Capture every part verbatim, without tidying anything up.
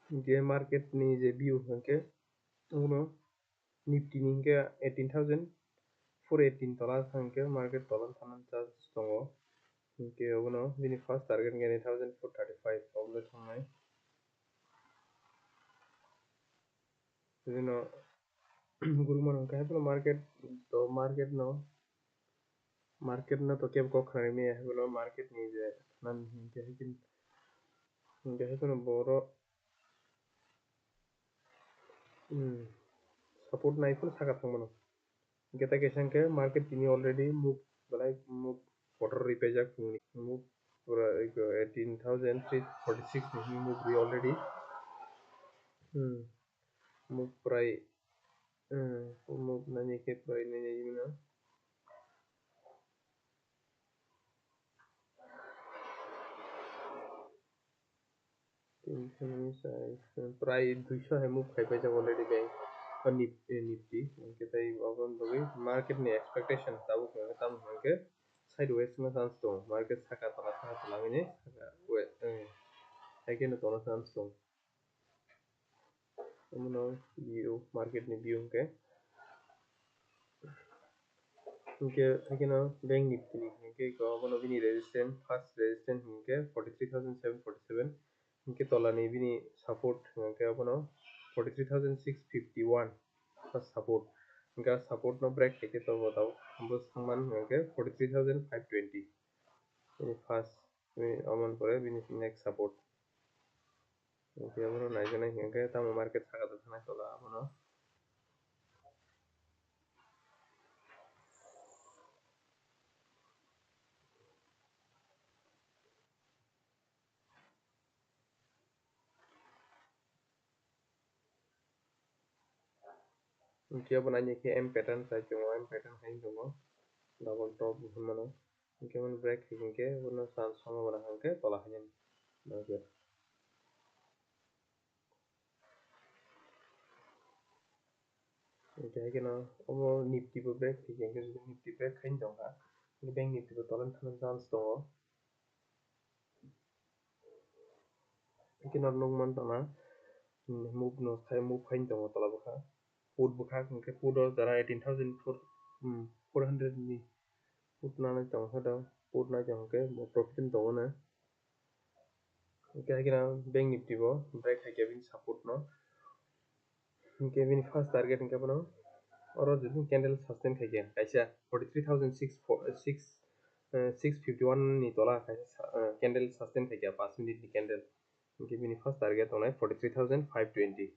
Hinkhe market ni je view hinkhe uno Nifty ni hinkhe eighteen thousand four eighteen tola hinkhe market tola thangna chance tongo. Hinkhe obono bini first target hinkhe nine thousand four thirty five obo thangnai. Bini guruk mano hinkhe haikhe market to market no Market no to kebo kok khna rimani, haikhe no market ni je nan hinkhe, haikhe no boro, hmm, support nai phano saka thangmano. Hinkhe tai kaisa hinkhe market tini already move, belai move order ripaijak, move pura eighteen thousand three forty six ni move ri already. Hmm, move prai, hmm, move nani khe prai nini mino. Tinso ni sai, prai duiso hai move khai paijak already bank, o Nif-, eh, Nifty. Hinkhe tai obo bagwi market ni expectation tabuk hinkhe tamo hinkhe sideways no chance tongo. Market saka tola, saka tola hwnwi saka we-, eh, hai kheno tongna chance tongo. Omono view, market ni view hinkhe. Hinkhe, haikhe no bank Nifty ni hinkhe obono bini resistance, first resistance hinkhe forty three thousand seven forty seven. Hingke tola ni bini support hingke abono forty three thousand six fifty one support. Hingke support no break khaikhe to bo tabuk bo sangman hingke forty three thousand five twenty. Bini first, bini oman pore bini next support. Hingke abono naijaknai hingke tamo market saka tongkha nai tola abono. Hingke abo nai khe M pattern sai tongo, M pattern hai tongo, double top hinmano. Hingke mani break hingke bono chance somo gwnang hingke tola hainani. Hingke hai kheno omo Nifty bo break hingke, hingke jodi Nifty break khai tongkha, hingke bank Nifty bo tola thangna chance tongo. Hingke norok nukman tongna, move no khai, move khai tongo tola bwkha, put bwkha, hingke put o jara eighteen thousand four, hmm, four hundred ni put nanai tongkha do, put nai tongkha khe bo profit wng tongo na. Hingke hai kheno bank Nifty bo break hai khe bini support no. Hingke bini first target hingke bono oro jodi candle sustain khai khe kaisa forty three thousand six, six, eh, six fifty one ni tola kaisa sa-, eh, candle sustain khai khe paanch minute ni candle. Hingke bini first target tongnai forty three thousand five twenty.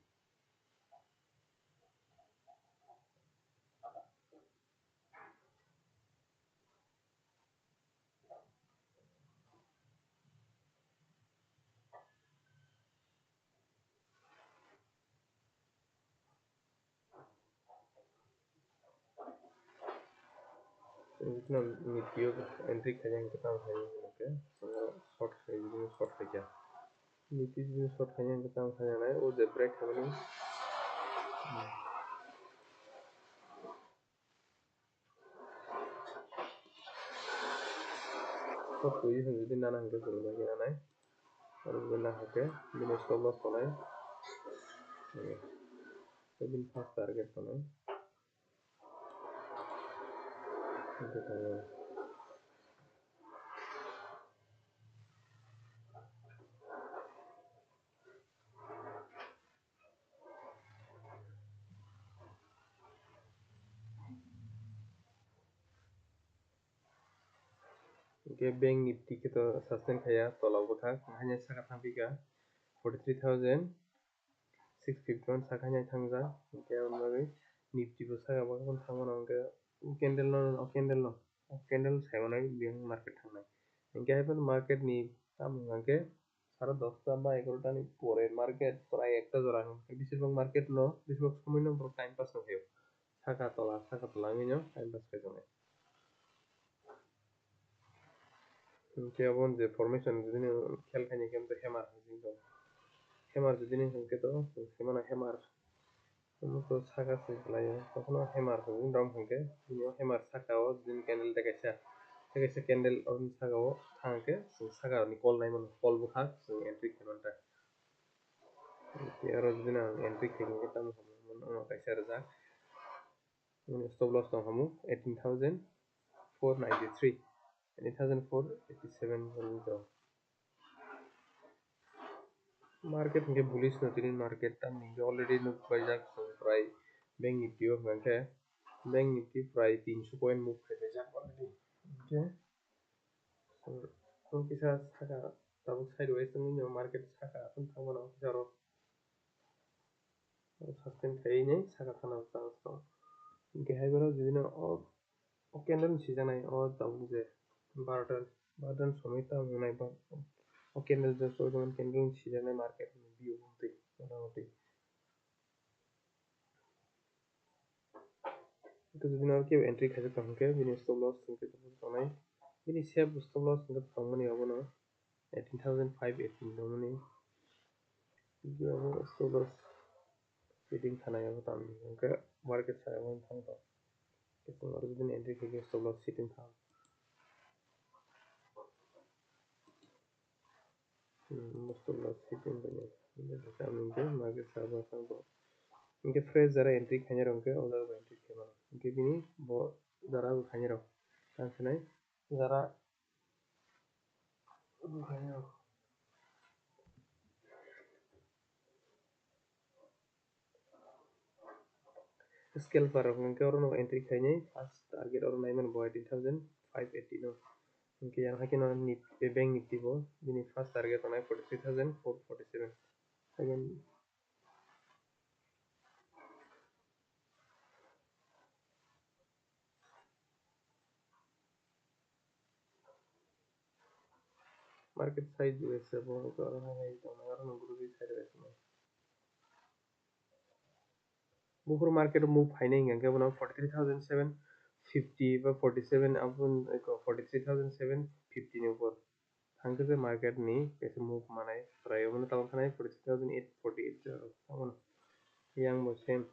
Nifty o entry khaina hingke tamo khaina hingke short khai, short khaikha. Nifty o short khaina hingke tamo khaina nai o je break khaimani. Short position jodi nana hingke chwng bai khe nanai. Aro jodi nahakhe bini stop loss tongnai. Tei bini first target tongnai. Hingke tongo. Hingke bank Nifty khe to sustain khaiya, tola bwkhak, haino saka thangpikha forty three thousand six fifty one saka haino thangjak. Hingke aboni bagwi Nifty bo saka bwkhak thangmano, hingke o candle no, o candle no, o candle saimanwi biyang market thangnai. Hingke haiphano market ni tamo hingke sara dosta ba egarota ni pore market prai ekta jora hinwi bisibak market no, bisibak somoi no borok time pass wngkhe saka tola, saka tola wngwi no time pass khai tongo. Hingke abo je formation jodi no khel khaini khe hammer hinwi tongo, hammer jodi no hinkhe to swngmano hammer. Omo to saka se khlaio, tokhono hammer hinwi rom hinkhe, bini o hammer saka o bini candle tei kaisa, tei kaisa candle o bini saka o thang khe chwng saka ni call nai mano, call bwkhak chwng entry khe manta. Tei oro bini ang entry khe hinkhe tamo hinwi mano, omo kaisa rijak. Bini stop loss tong hamu eighteen thousand four ninety three, eighteen thousand four eighty seven hinwi tong. Market hingke bullish no tini market tamni hingke already nuk paijak chwng prai bank nifty o hingke bank nifty prai tinso point move khaipaijak already hingke chwng kisa saka tabuk sidewise wngwi no market saka tongmano kisa oro sustain khaiwi saka thana chance tong hingke hai borok jodi no o. O candle ni sijaknai o tabuk je barota, barota ni somoi tamo wngnai ba o candle je chwng candle ni sijaknai market ni view twi motamoti. Hwnkhe jodi no kebo entry khaijak tong hwnkhe bini stop loss hwnkhe tongnai, bini safe stop loss hwnkhe tongmani obono eighteen thousand five eighteen tongmani. Hwnkhe obo stop loss. Sitting thana yago tamni hwnkhe market saka o thang tong. Khe chwng aro bini entry khaikhe stop loss sitting thang. Hmm, stop loss sitting bini. Tamni hwnkhe market saka o thang tong. Hwnkhe fresh jara entry khainai rok hwnkhe o jaga bai entry khaimano. Hwnkhe bini bo jara bo khainai rok. Tang khe nai. Omo khainai rok. Scalper rok hwnkhe oro no entry khainai, first target oro naimani bo eighteen thousand five eighty no. Hwnkhe yang haikhe no Nif-, eh, Bank Nifty bo bini first target tongnai forty three thousand four forty seven. Again, market size U S A bo hwnkhe oro hai hai tongnai, oro no group side bai tongnai. Buphuru market o move phainai hwnkhe bono forty three thousand seven fifty ba forty seven, aboni forty three thousand seven fifty ni upor thangkhe je market ni kaisa move manai chwrai obono tabuk thanai forty three thousand eight forty eight tongmano. Yang bo same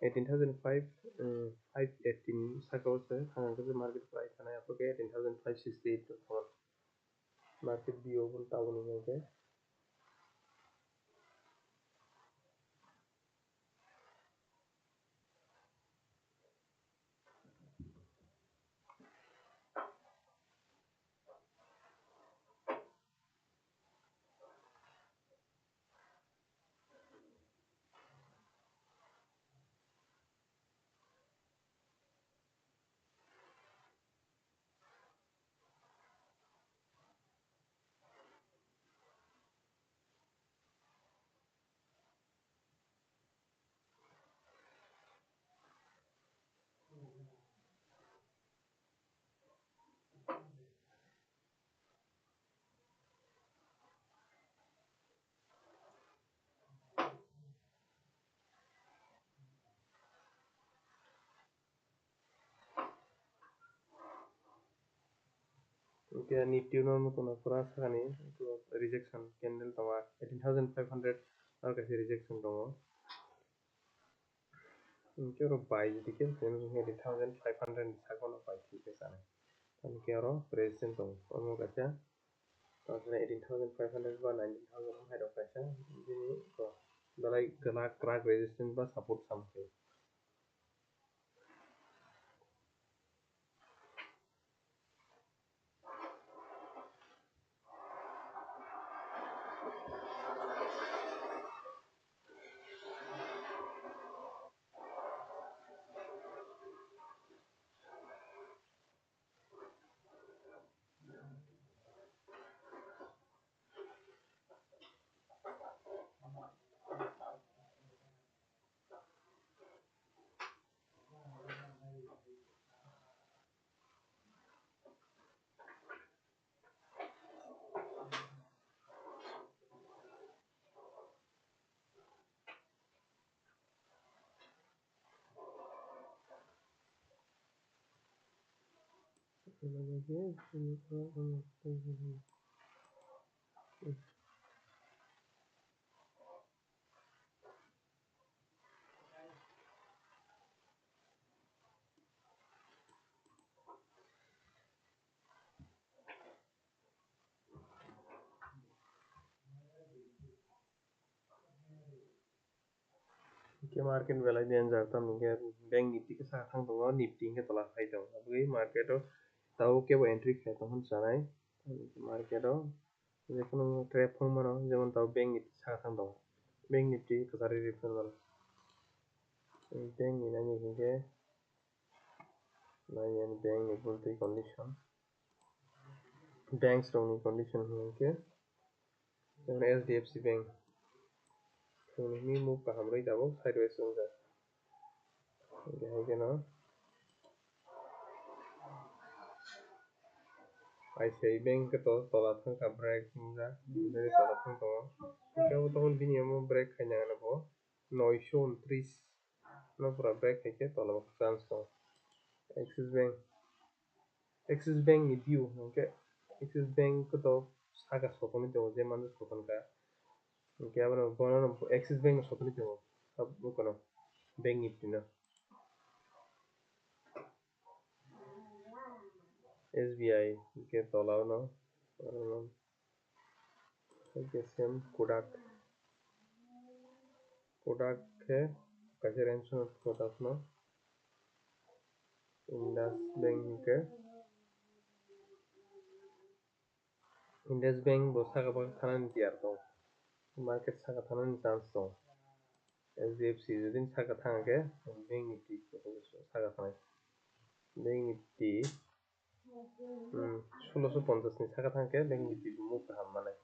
eighteen thousand five, um, five eighteen saka o se thangkhe je market chwrai thanai, aphuru khe eighteen thousand five sixty eight tongmano. Market view obono tabukni hwnkhe. Hwnkhe ani tune o nukuna pura sakani rejection candle tongo, eighteen thousand five hundred aro kaisa rejection tongo. Hwnkhe oro bai jodi khe eighteen thousand five hundred ni saka no bai thik khe sanai. Hwnkhe oro resistance tongo, omo kaisa eighteen thousand five hundred ba nineteen thousand hai rok kaisa bini belai kwrak kwrak resistance ba support sam khe. Hwnkhe market belai danger, tamo hwnkhe Bank Nifty khe saka thang tongo, Nifty hwnkhe tola khai tongo. Aboni market o tabuk kebo entry khlai tong hwn sanai. Market o jephuru trap phung mano, jemon tabuk Bank Nifty saka thang tongo. Bank Nifty kwchari ri phung mano. Bank ni nani hwnkhe, nai ani bank ni bwltwi condition. Banks rokni condition hwnkhe, jemon H D F C Bank, chwngni move kaham rwi tabuk sideways wngjak. Hwnkhe hai kheno I C I Bank khe to-, tola thangkha, break wngjak, bini tola thang tongo. Hwnkhe abo tongmani bini omo break khaina hwnwi bo noisho untris no pura break hai khe tola o chance tongo. Axis Bank, Axis Bank ni view hwnkhe Axis Bank khe to saka sotoni tongo, je manu soton kha. Hwnkhe abono bono Axis Bank no sotoni tongo, sabo kono Bank Nifty no. S B I hwnkhe tola o no, aro no. Hwnkhe same Kotak. Kotak khe kaisa range no Kotak no. Indus Bank hwnkhe, Indus Bank bo saka baka thanani tiyar tongo. Market saka thanani chance tongo. H D F C jodi saka thang khe, Bank Nifty saka thangnai. Bank Nifty, hmm, sulosho ponchas ni saka thang khe, Bank Nifty bo move kaham manai.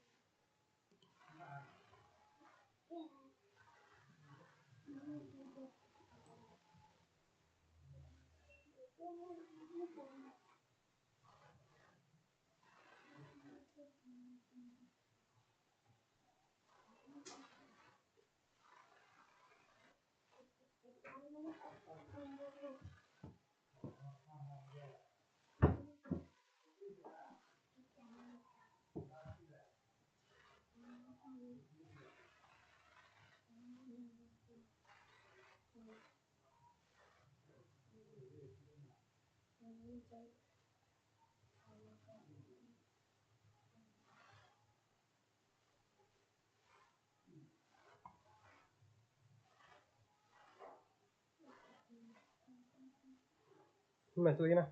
Message lagi na.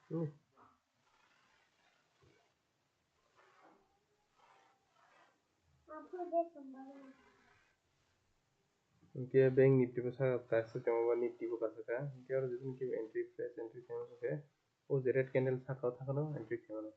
Hmm. Hwnkhe Bank Nifty bo saka kaisa tongma ba Nifty bo kaisa kha. Hwnkhe oro jodi hwnkhe entry, fresh entry khaima hwnkhe o je red candle saka o thangkhano entry khaimano.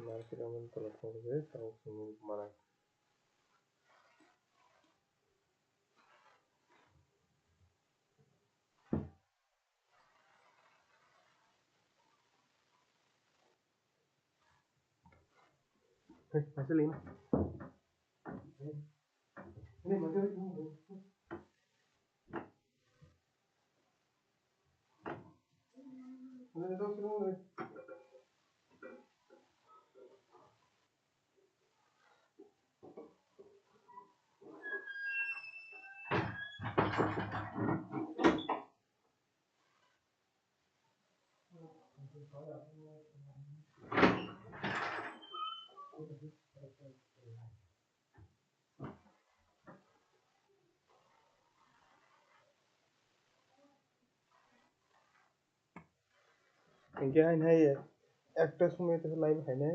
Market amount tola thangkhe tabuk chwng manai. Hingke haino hai ekta somoi tei live haino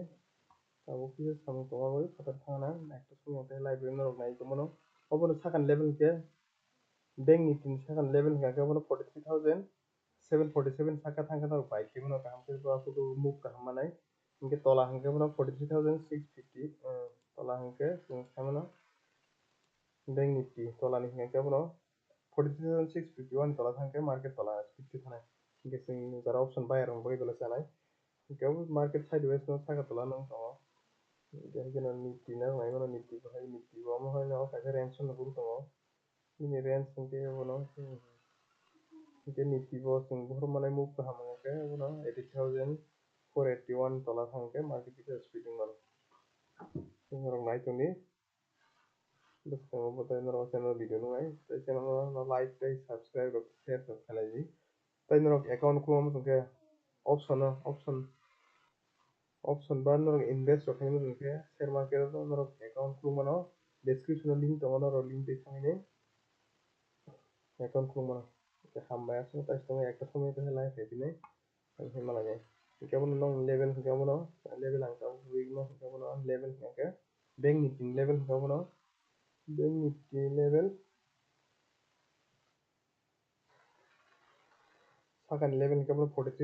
tabuk kisa samung tongma bai phatar thangna ekta somoi tei live rwna rok nai tongmano. Obono sakani level hingke bank ni tin sakani level hingke obono forty three thousand seven forty seven saka thangkhe norok bai khaibono kaham khe bo aswk move kaham manai. Hingke tola hingke bono forty three thousand six fifty, tola hingke chwng khaimano bank nifty tola ni hingke bono forty three thousand six fifty one tola thangkhe market tola fifty thanai. Hingke chwng jara option buyer rok bagwi belai chanai. Hingke bo market sideways no saka tola nung tongo. Hingke hingke no nifty no nai mano nifty bo hai nifty bo omo hai no kaisa range no guru tongo. Nini range hingke bono, hmm, hingke nifty bo chwng bohrok manai move kaham hingke bono eighty thousand four eighty one tola thangkhe market kisa speeding mano. Norok nai tongdi. Bwskango bo tei norok channel video nungnai tei channel no like tei subscribe rok share rok khlai di. Tei norok account khuluma muchung khe option o, option, option ba norok invest rok khaima muchung khe share market o norok account khulumano description o link tongo, norok link twi thangwi account khulumano. Hambai aswk tei ekta somoi tei live khaiphinai. Ang khe malai nai. Hingke abono nong level hingke abono level ang tabuk week no hingke abono level hingke bank nifty ni level hingke abono bank nifty ni level sakani level hingke abono forty three